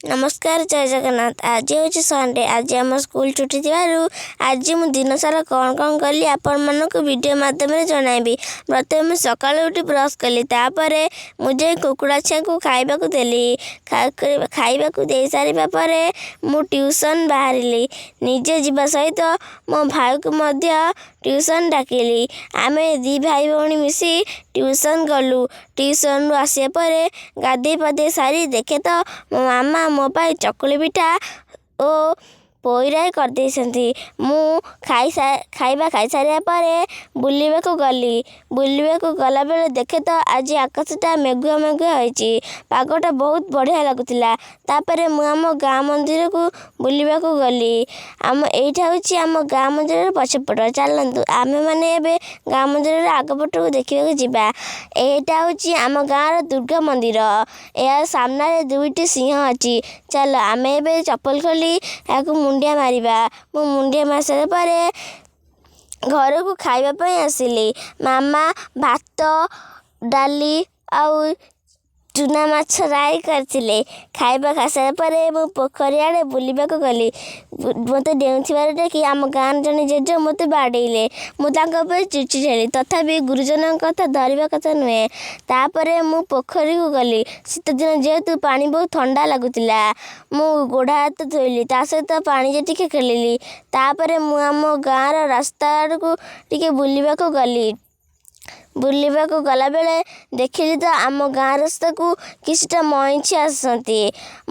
ନମସ୍କାର, ଜୟ ଜଗନ୍ନାଥ। ଆଜି ହେଉଛି ସଣ୍ଡେ। ଆଜି ଆମ ସ୍କୁଲ ଛୁଟି ଥିବାରୁ ଆଜି ମୁଁ ଦିନସାରା କ'ଣ କ'ଣ କଲି, ଆପଣମାନଙ୍କୁ ଭିଡ଼ିଓ ମାଧ୍ୟମରେ ଜଣାଇବି। ପ୍ରଥମେ ମୁଁ ସକାଳୁ ଉଠି ବ୍ରସ୍ କଲି। ତାପରେ ମୁଁ ଯାଇ କୁକୁଡ଼ା ଛୁଆଙ୍କୁ ଖାଇବାକୁ ଦେଲି। ଖାଇବାକୁ ଦେଇସାରିବା ପରେ ମୁଁ ଟ୍ୟୁସନ୍ ବାହାରିଲି। ନିଜେ ଯିବା ସହିତ ମୋ ଭାଇକୁ ମଧ୍ୟ ଟ୍ୟୁସନ୍ ଡାକିଲି। ଆମେ ଦୁଇ ଭାଇ ଭଉଣୀ ମିଶି ଟ୍ୟୁସନ୍ ଗଲୁ। ଟ୍ୟୁସନ୍ରୁ ଆସିବା ପରେ ଗାଧୋଇ ପାଧୋଇ ସାରି ଦେଖେ ତ ମୋ ମାମା ମୋ ପାଇଁ ଚକୁଳି ପିଠା ଓ ପୋଇରାଇ କରିଦେଇଛନ୍ତି। ମୁଁ ଖାଇବା ଖାଇସାରିବା ପରେ ବୁଲିବାକୁ ଗଲି। ବୁଲିବାକୁ ଗଲାବେଳେ ଦେଖେ ତ ଆଜି ଆକାଶଟା ମେଘୁଆ ମେଘୁଆ ହୋଇଛି। ପାଗଟା ବହୁତ ବଢ଼ିଆ ଲାଗୁଥିଲା। ତାପରେ ମୁଁ ଆମ ଗାଁ ମନ୍ଦିରକୁ ବୁଲିବାକୁ ଗଲି। ଆମ ଏଇଟା ହେଉଛି ଆମ ଗାଁ ମନ୍ଦିରର ପଛପଟ। ଚାଲନ୍ତୁ, ଆମେମାନେ ଏବେ ଗାଁ ମନ୍ଦିରର ଆଗପଟକୁ ଦେଖିବାକୁ ଯିବା। ଏଇଟା ହେଉଛି ଆମ ଗାଁର ଦୁର୍ଗା ମନ୍ଦିର। ଏହା ସାମ୍ନାରେ ଦୁଇଟି ସିଂହ ଅଛି। ଚାଲ, ଆମେ ଏବେ ଚପଲ ଖୋଲି ଏହାକୁ ମୁଣ୍ଡିଆ ମାରିବା। ମୁଁ ମୁଣ୍ଡିଆ ମାରି ସାରିଲା ପରେ ଘରକୁ ଖାଇବା ପାଇଁ ଆସିଲି। ମାମା ଭାତ, ଡାଲି ଆଉ ଚୁନା ମାଛ ରାଇ କରିଥିଲେ। ଖାଇବା ଖାଇସାରିଲା ପରେ ମୁଁ ପୋଖରୀ ଆଡ଼େ ବୁଲିବାକୁ ଗଲି। ମୋତେ ଡେଉଁଥିବାର ଦେଖି ଆମ ଗାଁର ଜଣେ ଜେଜ ମୋତେ ବାଡ଼େଇଲେ। ମୁଁ ତାଙ୍କ ଉପରେ ଚିଡ଼ଚିଡ଼ ହେଲି। ତଥାପି ଗୁରୁଜନଙ୍କ କଥା ଧରିବା କଥା ନୁହେଁ। ତାପରେ ମୁଁ ପୋଖରୀକୁ ଗଲି। ଶୀତଦିନ ଯେହେତୁ ପାଣି ବହୁତ ଥଣ୍ଡା ଲାଗୁଥିଲା। ମୁଁ ଗୋଡ଼ ହାତ ଧୋଇଲି, ତା ସହିତ ପାଣିରେ ଟିକେ ଖେଳିଲି। ତାପରେ ମୁଁ ଆମ ଗାଁର ରାସ୍ତା ଆଡ଼କୁ ଟିକେ ବୁଲିବାକୁ ଗଲି। ବୁଲିବାକୁ ଗଲାବେଳେ ଦେଖିଲି ତ ଆମ ଗାଁ ରାସ୍ତାକୁ କିଛିଟା ମଇଁଷି ଆସନ୍ତି।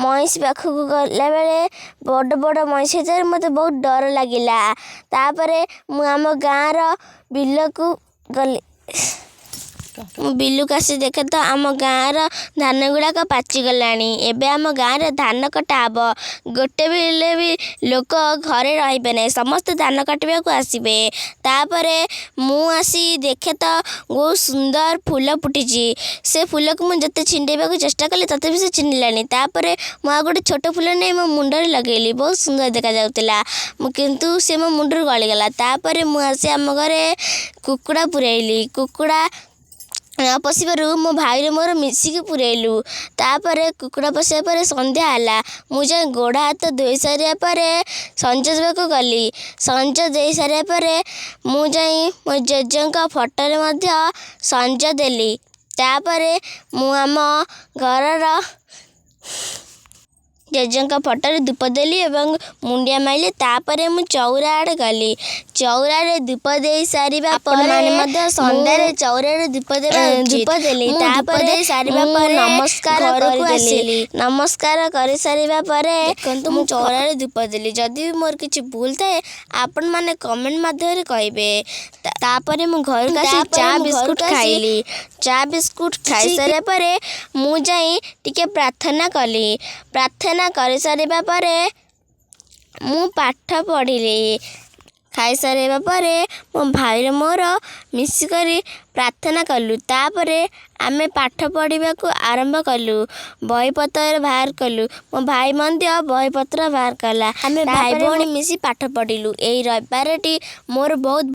ମଇଁଷି ପାଖକୁ ଗଲାବେଳେ ବଡ଼ ବଡ଼ ମଇଁଷି ହେଇଥିବାରୁ ମୋତେ ବହୁତ ଡର ଲାଗିଲା। ତାପରେ ମୁଁ ଆମ ଗାଁର ବିଲକୁ ଗଲି। ମୁଁ ବିଲକୁ ଆସି ଦେଖେ ତ ଆମ ଗାଁର ଧାନ ଗୁଡ଼ାକ ପାଚିଗଲାଣି। ଏବେ ଆମ ଗାଁରେ ଧାନ କଟା ହେବ। ଗୋଟେ ବି ହେଲେ ବି ଲୋକ ଘରେ ରହିବେ ନାହିଁ, ସମସ୍ତେ ଧାନ କାଟିବାକୁ ଆସିବେ। ତାପରେ ମୁଁ ଆସି ଦେଖେ ତ ବହୁତ ସୁନ୍ଦର ଫୁଲ ଫୁଟିଛି। ସେ ଫୁଲକୁ ମୁଁ ଯେତେ ଛିଣ୍ଡେଇବାକୁ ଚେଷ୍ଟା କଲି, ତଥାପି ସେ ଛିଣ୍ଡିଲାନି। ତାପରେ ମୁଁ ଆଉ ଗୋଟେ ଛୋଟ ଫୁଲ ନେଇ ମୋ ମୁଣ୍ଡରେ ଲଗେଇଲି। ବହୁତ ସୁନ୍ଦର ଦେଖାଯାଉଥିଲା ମୁଁ, କିନ୍ତୁ ସେ ମୋ ମୁଣ୍ଡରୁ ଗଳିଗଲା। ତାପରେ ମୁଁ ଆସି ଆମ ଘରେ କୁକୁଡ଼ା ପୁରେଇଲି। କୁକୁଡ଼ା ନ ପଶିବାରୁ ମୋ ଭାଇର ମୋର ମିଶିକି ପୁରେଇଲୁ। ତାପରେ କୁକୁଡ଼ା ପଶିବା ପରେ ସନ୍ଧ୍ୟା ହେଲା। ମୁଁ ଯାଇ ଗୋଡ଼ ହାତ ଧୋଇ ସାରିବା ପରେ ସଞ୍ଜ ଦେବାକୁ ଗଲି। ସଞ୍ଜ ଦେଇ ସାରିବା ପରେ ମୁଁ ଯାଇ ମୋ ଜେଜେଙ୍କ ଫଟୋରେ ମଧ୍ୟ ସଞ୍ଜ ଦେଲି। ତାପରେ ମୁଁ ଆମ ଘରର ଜେଜେଙ୍କ ଫଟୋରେ ଧୂପ ଦେଲି ଏବଂ ମୁଣ୍ଡିଆ ମାରିଲି। ତାପରେ ମୁଁ ଚଉରା ଆଡ଼େ ଗଲି। ଚଉରାରେ ଧୂପ ଦେଇ ସାରିବା ପରେ ଆପଣମାନେ ମଧ୍ୟ ସନ୍ଧ୍ୟାରେ ଚଉରାରେ ଧୂପ ଦେବା ଧୂପ ଉଚିତ। ଦେଲି। ମୁଁ ଧୂପ ତାପରେ ଦେଇ ସାରିବା ମୁଁ ପରେ ନମସ୍କାର ଘରକୁ କରିଦେଲି। ଆସିଲି। ନମସ୍କାର କରିସାରିବା ପରେ ଦେଖନ୍ତୁ, ମୁଁ ମୁଁ ଚଉରାରେ ଧୂପ ଦେଲି। ଯଦି ବି ମୋର କିଛି ଭୁଲ ଥାଏ, ଆପଣମାନେ କମେଣ୍ଟ ମାଧ୍ୟମରେ କହିବେ। ତାପରେ ମୁଁ ଘରକୁ ଆସି ତାପରେ ଚା ମୁଁ ବିସ୍କୁଟ ଘରକୁ ଆସି ଖାଇଲି। ଚା ବିସ୍କୁଟ କିଛି ଖାଇସାରିବା ପରେ ମୁଁ ଯାଇ ଟିକେ ପ୍ରାର୍ଥନା କଲି। ପ୍ରାର୍ଥନା କରିସାରିବା ପରେ ମୁଁ ପାଠ ପଢ଼ିଲି। ଖାଇସାରିବା ପରେ ମୋ ଭାଇର ମୋର ମିଶିକରି ପ୍ରାର୍ଥନା କଲୁ। ତାପରେ ଆମେ ପାଠ ପଢ଼ିବାକୁ ଆରମ୍ଭ କଲୁ। ବହିପତ୍ର ବାହାର କଲୁ। ମୋ ଭାଇ ମଧ୍ୟ ବହିପତ୍ର ବାହାର କଲା। ଆମେ ଭାଇ ତାପରେ ଭଉଣୀ ମିଶି ପାଠ ପଢ଼ିଲୁ। ଏଇ ରବିବାରଟି ମୋର ବହୁତ